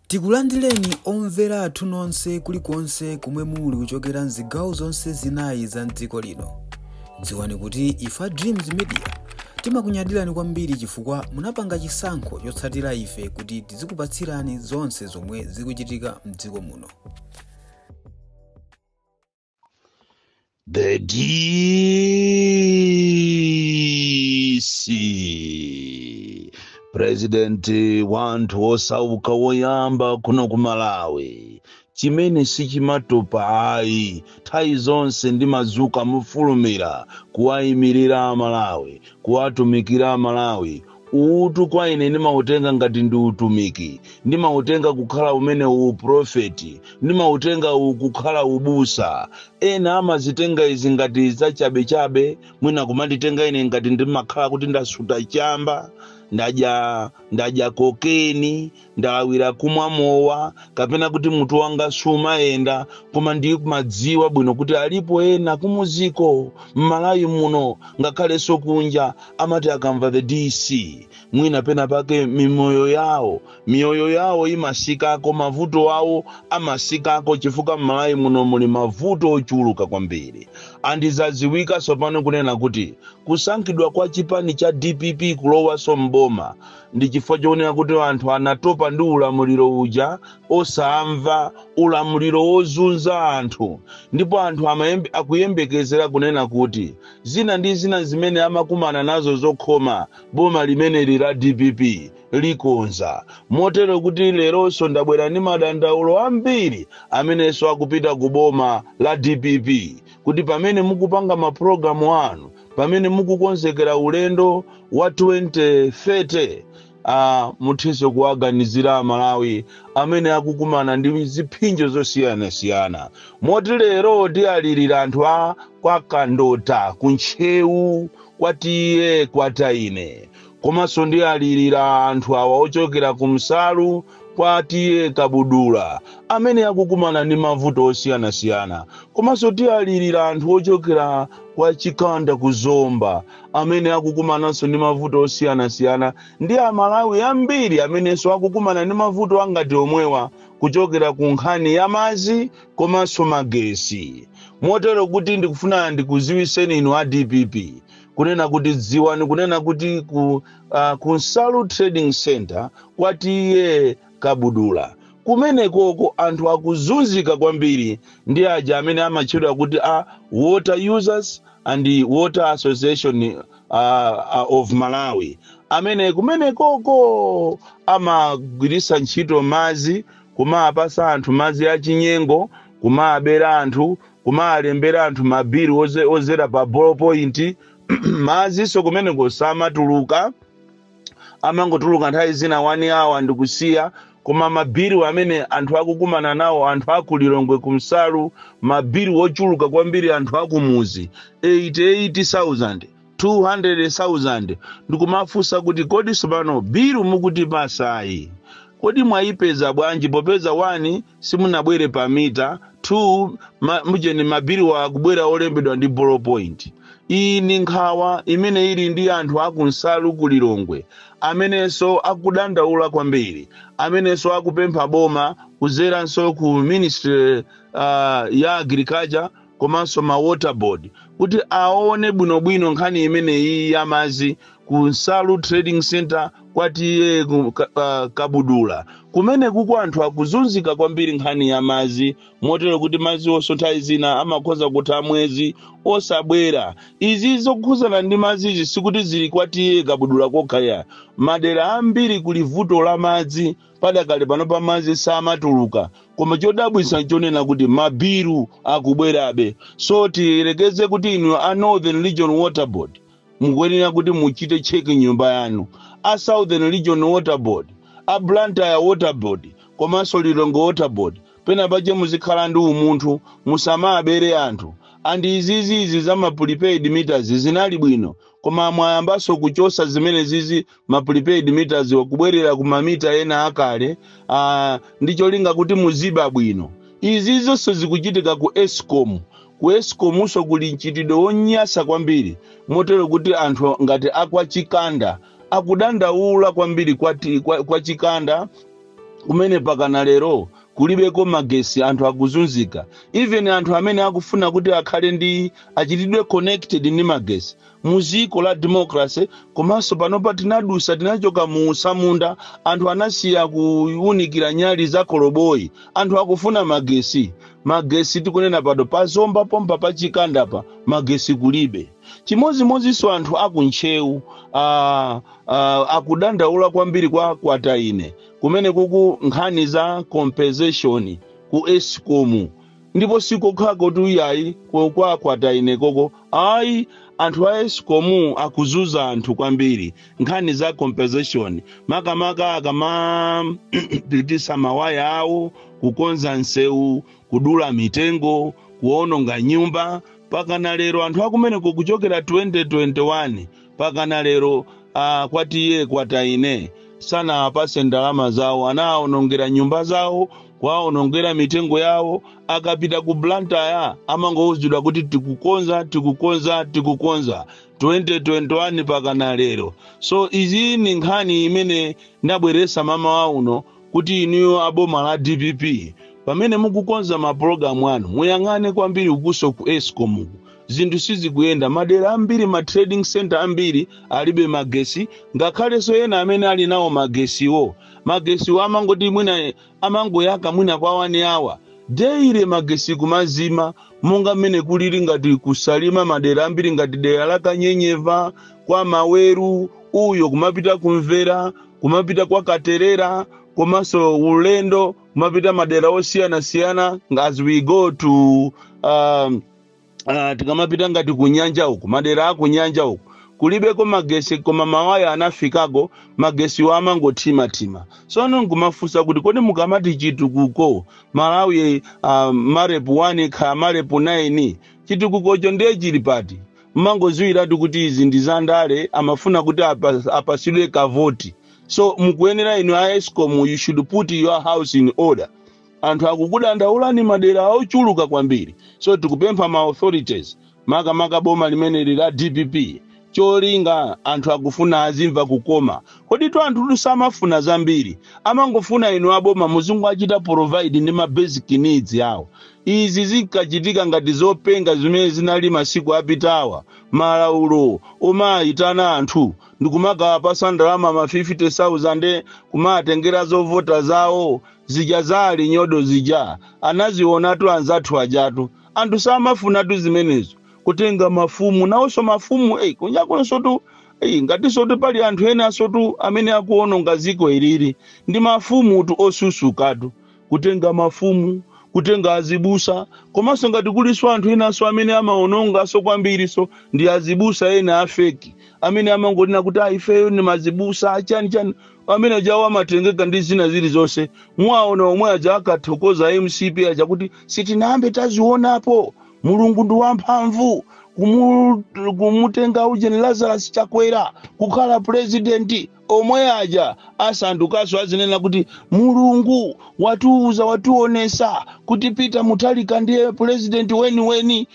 Tikulandireni omvera athu nonse kulikonse kumwe muli kuchokera mzigawo zonse zinayi za mdziko lino. Dziwani kuti ife a Dreams Media timakunyadirani kwambiri chifukwa munapanga chisankho chotsatira ife kuti tizikupatsirani zonse zomwe zikuchitika mdziko muno. The DC President wanthu osauka woyamba kuno ku Malawi, chimene sichimatopa ayi, nthawi zonse ndimadzuka mofulumira kuwayimirira Amalawi, kuwatumikira Amalawi. Utu kwa ine ndimautenga ngati ndi utumiki, ndimautenga kukhala umene uprofeti, ndimautenga kukhala ubusa. Ena amazitenga izi ngati zachabechabe, mwina kumanditenga ine ngati ndimakhala kuti ndasuta chamba, ndadya kokeni, ndalawira kumwa mowa, kapena kuti mutu wanga sumayenda. Koma ndimadziwa bwino kuti alipo ena kumuziko m'Malawi muno, ngakhalenso kunja, amati akamva the DC, mwina pena pake miyoyo yawo imasikako, mavuto awo amasikako, chifukwa m'Malawi muno muli mavuto ochuluka kwambiri. Andizaziwika tsopano kunena kuti kusankhidwa kwa chipani cha DPP kulowaso mboma ndi chifukwa choonera kuti anthu anatopa ndi ulamuliro uja osamva, ulamuliro wozunza anthu. Ndipo anthu akuyembekezera kunena kuti zina ndi zina zimene amakumana nazo zokhoma, boma limeneli la DPP likonza. Motero kuti leronso ndabwera ndi madandaulo ambiri amenenso akupita ku boma la DPP, kuti pamene mukupanga mapulogalamu anu, pamene mukukonzekera ulendo wa 2030, muthenso kuwaganizira Amalawi amene akukumana ndi ziphinjo zosiyanasiyana. Moti lero tiyalirira anthu a kwa Kandota, kuntchewu kwatiye kwataine, komanso ndiyalirira anthu awa ochokera ku Msalu kwa T/A Kabudula amene akukumana ndi mavuto osiyanasiyana, komanso tiyalirira anthu ochokera kwa Chikanda ku Zomba amene akukumananso ndi mavuto osiyanasiyana, ndi Amalawi ambiri amenenso akukumana ndi mavuto angati omwewa kuchokera ku nkhani ya madzi komanso magesi. Motero kuti ndikufuna ndikuziwiseni inu a DPP kunena kuti dziwani kunena kuti ku Nsalu Trading Center kwa T/A Kabudula kumenekoko anthu akuzunzika kwambiri ndi aja amene amatchedwa kuti a Water Users and Water Association of Malawi, amene kumenekoko amagwiritsa ntchito madzi kumapasa anthu madzi achinyengo, kumabera anthu, kumalembera anthu mabiri ozera pa ball point. Madzinso kumeneko samatuluka, amangotuluka nthawi zina 1 hour ndikusiya. Koma mabiri amene anthu akukumana nawo, anthu akulilongwe kumsalu, mabiri ochuluka kwambiri, anthu akumuzi 88,000, 200,000. Ndikumafunsa kuti kodi sopano bilu mukuti pasayi, kodi mwayipeza bwanji, popeza 1 simunabwere pa mita, 2 mujeni mabiri akubwera olembedwa ndi ball point? Iyi ndi nkhawa imene ili ndi anthu akunsalu kulilongwe amenenso akudandaula kwambiri, amenenso akupempha boma kuzeranso ku ministry ya agriculture komanso ma water board kuti aone bwinobwino nkhani imeneyi ya madzi ku Nsalu Trading Center kwa T/A Kabudula. Kumene kuku anthu akuzunzika kwambiri nkhani ya madzi, motero kuti madzi onso nthawi zina amakhoza kutha mwezi osabwera. Izi zokhuzana ndi madzi izi sikuti zili kwa T/A Kabudula kokha ya madera ambiri kuli vuto la madzi. Padakale pano pa madzi samatuluka, koma chodabwitsa nchonena kuti mabiru akubwerabe. So tiyerekeze kuti inu a Northern Region Water Board mukuyenera kuti muchite check nyumba yanu, a Southern Region Water Board, a Blantyre Water Board komanso Lilongwe Water Board, pena pache muzikhala ndi umunthu, musamabere anthu. Andi izizizi za ma prepaid meters zinali bwino, koma mwayambanso kuchosa zimene zizi ma prepaid meters wakubwerera ku mamita ena akale, ndi cholinga kuti muziba bwino. Izi zonse zikuchitika ku Escom. Ku Escomunso kuli mchitidwe wonyasa kwambiri, motero kuti anthu ngati akwa Chikanda akudandaula kwambiri kwa Chikanda. Kumene pakana lero kulibeko magesi, anthu akuzunzika. Even anthu amene akufuna kuti akhale ndi achitidwe connected ndi magesi muziko la democracy. Komanso panopa tinadusa, tinachoka mu samunda, anthu anasiya kuwunikira nyali za koloboyi, anthu akufuna magesi. Magesi tikunena pano pazomba pompa pachikandapa magesi kulibe. Chimodzimodzinso anthu akuntchewu akudandaula kwambiri kwa Kwataine kumene kuku nkhani za compensation ku Escom. Ndipo sikokhako tu iyayi, kwa Kwataine koko ayi, anthu a Escom akuzuza anthu kwambiri nkhani za compensation, makamaka akamapitisa mawaya awo, kukonza nsewu, kudula mitengo, kuononga nyumba. Pakana lero anthu akumeneko kuchokera 2021 pakana lero kwatiye Kwataine sanawapase ndalama zawo. Anaonongera nyumba zawo, kwaonongera mitengo yawo. Akapita ku Blantyre amangouzidwa kuti tikukonza, tikukonza, tikukonza, 2021 pakana lero. So izi ni nkhani imene ndabweresa mamawa uno kuti inuyo aboma la DPP, pamene mukukonza mapulogalamu anu, muyang'ane kwambiri ukuso ku Escom. Zinthu sizikuyenda madera ambiri, ma trading center ambiri alibe magesi. Ngakhalenso ena amene ali nawo magesiwo, magesiwo amangoti mwina amangoyaka mwina kwa 1 hour daily, magesi kumazima, monga mmene kulili ngati kusalima madera ambiri ngati dera la Kanyenyeva, kwa Maweru uyo, kumapita kumvera, kumapita kwa Katerera, komanso ulendo kumapita madera osiyanasiyana as we go to tikamapita ngati kunyanja uku, madera akunyanja uku kulibeko magesi, koma mawaya anafikako, magesiwo amangothimathima. Tsono nkumafunsa kuti kodi mukamati chitukuko Malawi, MAREP 1 kha MAREP 9, chitukukocho ndiye chili pati? Mmangoziwiratu kuti izi ndi zandale, amafuna kuti apasidwe kavoti. So mukuyenera inu a Escom, you should put your house in order. Anthu akukudandaulani madera ochuluka kwambiri. So tikupempha ma authorities, makamaka boma limeneli la DPP, cholinga anthu akufuna azimva kukoma. Kodi tu anthu samafuna zambiri, amangofuna inu aboma muzungu achita provide ndi ma basic needs yawo. Izi zinkachitika ngati zopenga zimene zinali masiku apitawa, malaulo omayitana anthu ndikumagawapasa ndalama ma 50,000 kumatengera zovota zawo zija zali nyodo zija, anazionatu anzathu ajatu. Anthu samafunatu zimenezo, kutenga mafumu nawonso mafumu ei kunjakonsotu ei, ngatinsotu pali anthu ena asotu amene akuononga ziko ilili ndi mafumutu osusukatu, kutenga mafumu, kutenga azibusa. Komanso ngati kuliso anthu enanso amene amaonongaso kwambiriso ndi azibusa ena a fake amene amangonena kuti "Ah, ifeyo ni mazibusa chani chani", amene ajawo amatengeka ndi zina zilizonse. Mwaona omwe aja akathokoza MCP aja kuti sitinambe tazionapo, Mulungu ndi wamphamvu kumutenga ujeni Lazarus Chakwera kukhala president. Omwe aja asandukaso azinena kuti Mulungu watiuza, wationesa kuti Peter Mutharika ndiye president weniweni.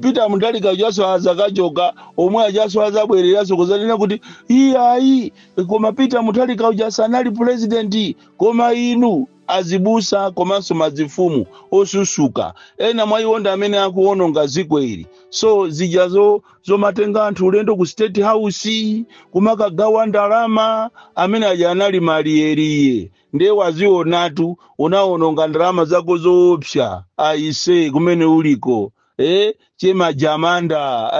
Peter Mutharika ajaso azakachoka, omwe ajaso azabwereranso kuzanena kuti iyayi, koma Peter Mutharika uja sanali president. Koma inu azibusa komanso mazifumu osusuka, ena mwa iwo ndi amene akuononga ziko ili. So zijazo zomatenga anthu ulendo ku State House kumakagawa ndalama, amene aja anali maliyeriye. Ndiye wazionatu, unaononga ndalama zako zoopsa aise kumene uliko, chema jamanda,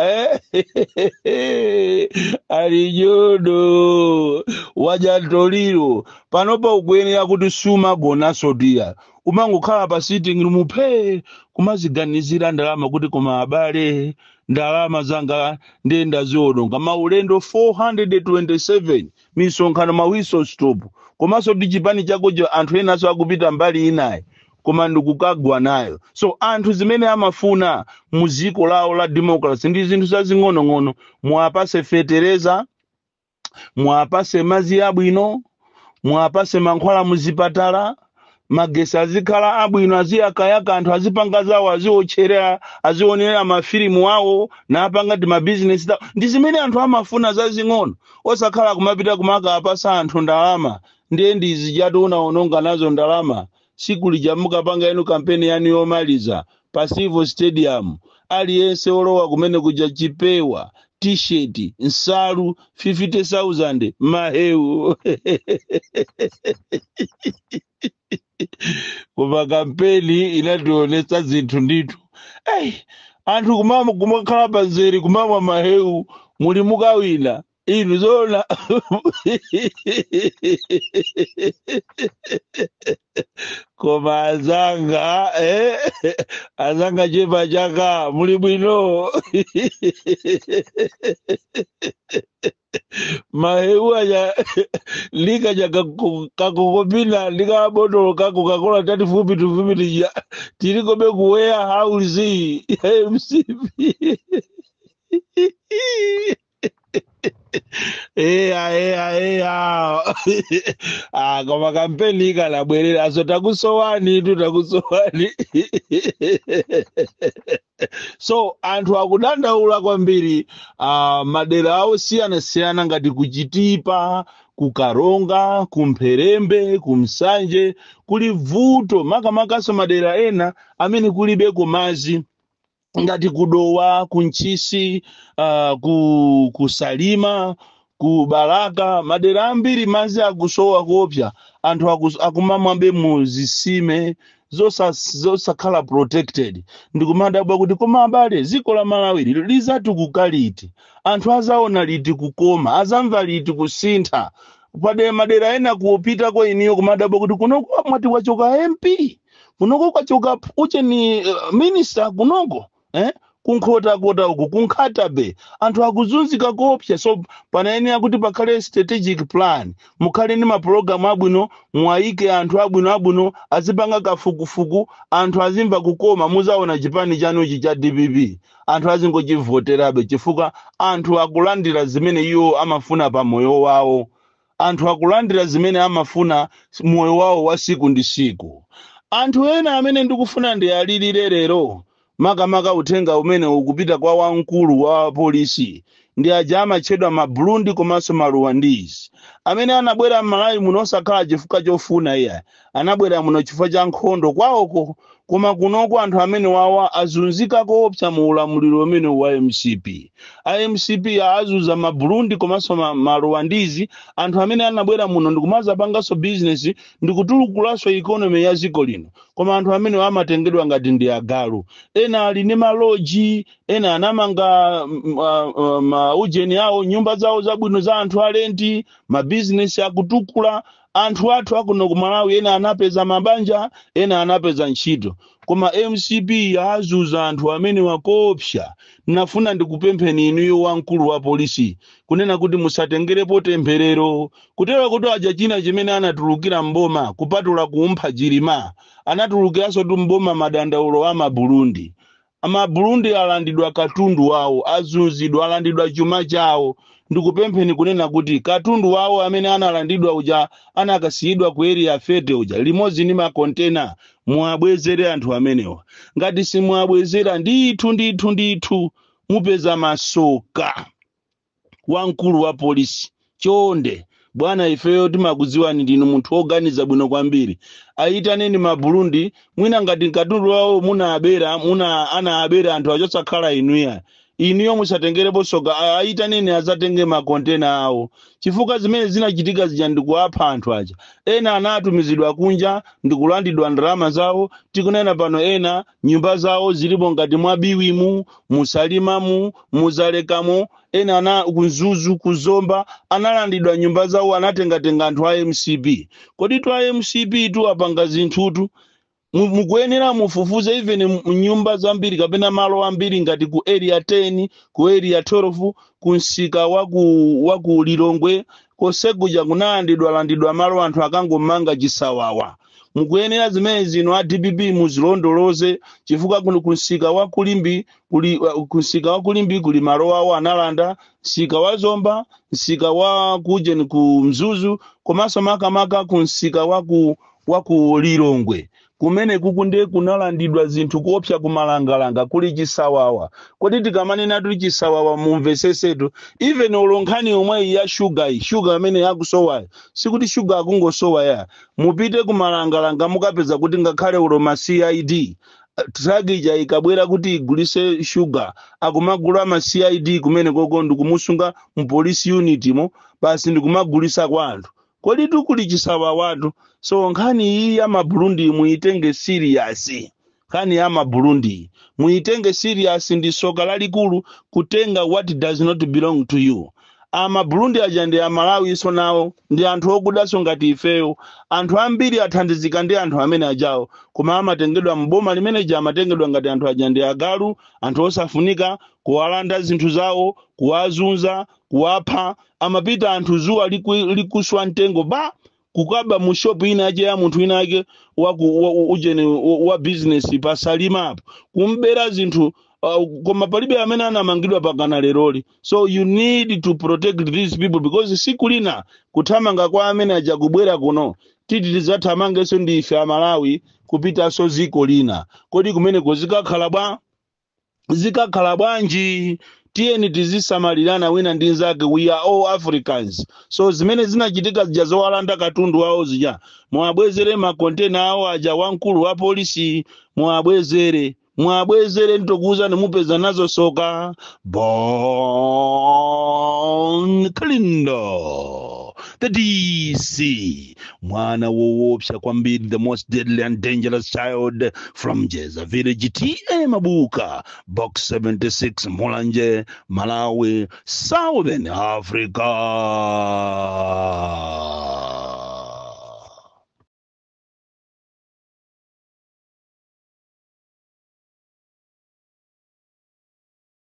alijodo wajatoliro. Panopa ukuyenera kuti sumagonaso tiya, umangokhala pa sitting room phe kumaziganizira ndalama kuti koma abale, ndalama zanga ndiye ndaziononga, maulendo 427, misonkhano, ma whistle stop, komanso ndi chipani chakocho anthu enaso akupita mbali inayi koma ndikukagwa nayo. So anthu zimene amafuna mu ziko lawo la democracy ndi zinthu zazing'onong'ono: muwapase fetereza, muwapase madzi abwino, muwapase mankhwala muzipatala, magesi azikhala abwino, aziyakayaka, anthu azipanga zawo, aziotcherera, azionera mafilimu awo napanga ti mabizinesi tawo. Ndi zimene anthu amafuna zazing'ono, osakhala kumapita kumakapasa anthu ndalama. Ndiye ndizijatu unaononga nazo ndalama siku lija mukapanga inu kampeni yanu yomaliza pa Civil Stadium, aliyense olowa kumene kuja chipewa, t-shirt, nsalu 50,000, mahewu. Koma kampeni inationetsa zinthu ndithu. Hey, anthu kumakhala panzere kumamwa mahewu muli mukawina inu zona. Koma azanga, azanga chepa chaka muli bwino. Mahewu aja lika ja kakokopina lika botolo kako kakola tati fupi tufupi tija tilikobe ku warehouse ya MCP. Eya, eya, eya. Koma kampeni ikanabwerera so takusowani tu, takusowani. So anthu akudandaula kwambiri, madera osiyanasiyana ngati kuchitipa, kukaronga, kumpherembe, kumsanje kuli vuto, makamakaso madera ena amene kulibeko madzi ngati kudowa, kuntchisi, kusalima, ku Balaka, madera ambiri madzi akusowa kuopsa. Anthu akumamwabe mu zisime zosakhala protected. Ndikumadabwa kuti koma abale, dziko la Malawi lizatukuka liti? Anthu azaona liti kukoma? Azamva liti kusintha? Pade madera ena kupitako iniyo kumadabwa kuti kunoko mwati wachoka MP, kunoko kwachoka ucheni, minister kunoko, Kunkhotakota uku, kunkhatabe, anthu akuzunzika koopsa. So panayenera kuti pakhale strategic plan, mukhale ndi mapulogalamu abwino, muwayike anthu abwino abwino azipanga kafukufuku, anthu azimva kukoma. Muzaona chipani chanuchi cha DPP anthu azingochivoterabe chifukwa anthu akulandira zimene iwo amafuna pa moyo wawo. Anthu akulandira zimene amafuna moyo wawo wa siku ndi siku. Anthu ena amene ndikufuna ndiyalirire lero, makamaka uthenga umene ukupita kwa wamkulu wa polisi, ndi aja amatchedwa ma Burundi komanso ma Rwandese amene anabwera m'Malawi muno osakhala chifukwa chofuna iye, anabwera muno chifukwa cha nkhondo kwawoko. Koma kunoko anthu amene wawa azunzika koopsa mu ulamuliro umene wa MCP. A MCP azunza ma Burundi komanso ma Rwandese, anthu amene anabwera muno ndikumazapanganso business ndikutulukulanso economy ya dziko lino. Koma anthu amene amatengedwa ngati ndi agalu. Ena ali ndi maloji, ena anamanga maujeni awo, nyumba zawo zabwino za anthu alenti, mabizinesi akutukula. Anthu athu akuno ku Malawi ena anapeza mabanja, ena anapeza ntchito. Koma MCP yazuza anthu amene wakopsa. Nafuna ndikupempheni inuyo wamkulu wa polisi kunena kuti musatengerepo temberero, kutero kuti aja china chimene anatulukira mboma kupatula kumpha Chilima, anatulukiranso tu mboma madandaulo a Maburundi. Amaburundi alandidwa katundu wawo, azunzidwa, alandidwa chuma chawo. Ndikupempheni kunena kuti katundu wawo amene analandidwa uja anakasiyidwa ku area 30 uja limodzi ndi makontena, muwabwezere anthu amenewa. Ngati simuwabwezera, ndithu ndithu ndithu mupeza masoka. Wamkulu wa polisi, chonde bwana, ifeyo timakudziwani ndinu munthu woganiza bwino kwambiri. Ayitaneni Maburundi, mwina ngati katundu wawo munaabera, muna anaabera anthu achosakhala inuya, inuyo musatengerepo soka. Ayitaneni azatenge makontena awo, chifukwa zimene zinachitika zija ndikuapha anthu aja. Ena anatumizidwa kunja ndikulandidwa ndalama zawo. Tikunena pano ena nyumba zawo zilipo ngati mwabiwimu, musalimamu, muzalekamo. Ena ana kunzuzu, kuzomba analandidwa nyumba zawo, anatengatenga anthu a MCP. Kodi tu a MCP tu apanga zinthutu? Mukuyenera mufufuze even nyumba zambiri kapena malo ambiri ngati ku area 10, ku area 12, ku msika wa ku Lilongwe kosekuja kunalandidwa landidwa malo, anthu akangomanga chisawawa. Mukuyenera zimene zino a DPP muzilondoloze, chifukwa kuno ku msika wa Kulimbi kuli, ku msika wa Kulimbi kuli malo awo analanda, msika wa Zomba, msika wa kujeni ku Mzuzu, komanso makamaka ku msika wa ku Lilongwe. Kumene kuku ndiye kunalandidwa zinthu kuopsa kumalangalanga, kuli chisawawa. Kodi tikamanena tuli chisawawa, mumvesesetu. Even olo nkhani yomwe ya shuga iyi, shuga amene yakusowayo, sikuti shuga akungosowa ya. Mupite kumalangalanga, mukapeza kuti ngakhale ulo ma CID, truck ija ikabwera kuti igulise shuga, akumagula ma CID kumene koko ndikumusunga mu police unit mo basi, ndikumagulisa kwa anthu. Kodi tukuli chisawawatu. So nkhani iyi ya Maburundi muitenge serious. Nkhani ya Maburundi muitenge serious. Ndi soka lalikulu kutenga what does not belong to you. Amaburundi aja ndi Amalawi iso nawo, ndi anthu okudaso ngati ifeyo. Anthu ambiri athandizika ndi anthu amene ajawo, koma amatengedwa mboma limeneja, amatengedwa ngati anthu aja ndi agalu, anthu osafunika, kuwalanda zinthu zawo, kuwazunza, kuwapha. Amapita anthu zuwa likuswa mtengo ba, kukaba mu shop ina yake ya munthu ina yake ujeni wa business pasalima apo, kumbera zinthu, koma palibe amene anamangidwa pakana leroli. So you need to protect these people, because siku lina kuthamanga kwa amene aja kubwera kuno, titi tidzathamangenso ndi ife Amalawi kupitanso ziko lina. Kodi kumeneko zikakhala bwa? Zikakhala bwanji? Tiyeni tizisamalirana wina ndi nzake. We are all Africans. So zimene zinachitika zija zowalanda katundu wawo zija, muwabwezere makontena awo aja. Wamkulu wa polisi, muwabwezere, muwabwezere. Nditokuwuzani, mupeza nazo soka. Bon Kalindo, the DC, mwana woopsa kwambiri, the most deadly and dangerous child from Jeza Village, TA Mabuka, Box 76, Mulanje, Malawi, Southern Africa.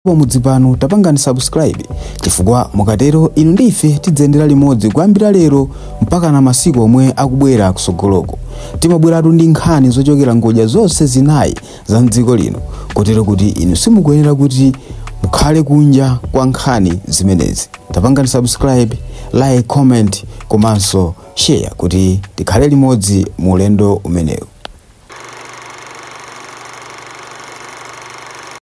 Pamudzi pano tapangani subscribe, chifukwa mukatero inu ndi ife tidzayendera limodzi kuyambira lero mpaka na masiku omwe akubwera kusogoloko. Timabweratu ndi nkhani zochokera ngodya zonse zinayi za mdziko lino, kotero kuti inu simukuyenera kuti mukhale kunja kwa nkhani zimenezi. Tapangani subscribe, like, comment komanso share kuti tikhale limodzi mu ulendo umenewu.